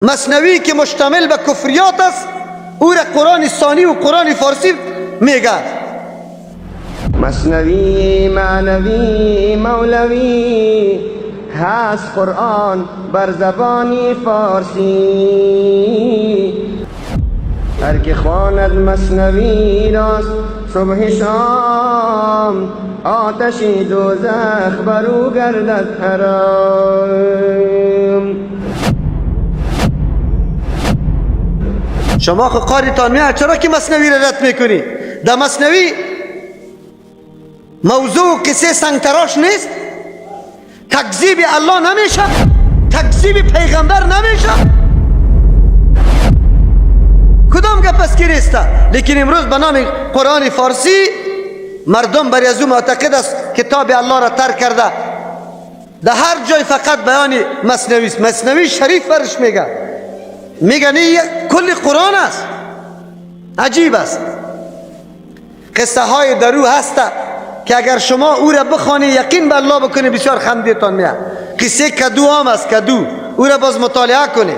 مثنوی که مشتمل به کفریات است، او را قرآن ثانی و قرآن فارسی میگه. مثنوی معنوی مولوی هست قرآن بر زبانی فارسی. هر که خواند مثنوی راست صبح شام، آتش دوزخ بر او گردد حرام. شما خو قاریتان میاد، چرا که مثنوی را رد میکنی؟ در مثنوی موضوع قصه سنگتراش نیست، تکذیب الله نمیشه، تکذیب پیغمبر نمیشه، کدام گپ است که نیست؟ لیکن امروز به نام قرآن فارسی مردم بر از او معتقد است، کتاب الله را ترک کرده، در هر جای فقط بیان مثنوی است. مثنوی شریف برش میگه، میگه نه کل قرآن است. عجیب است، قصه های درو هست که اگر شما او را بخوانی یقین به الله بکنی بسیار خندیتان میاد. قصه کدو هم است، کدو او را باز مطالعه کنی.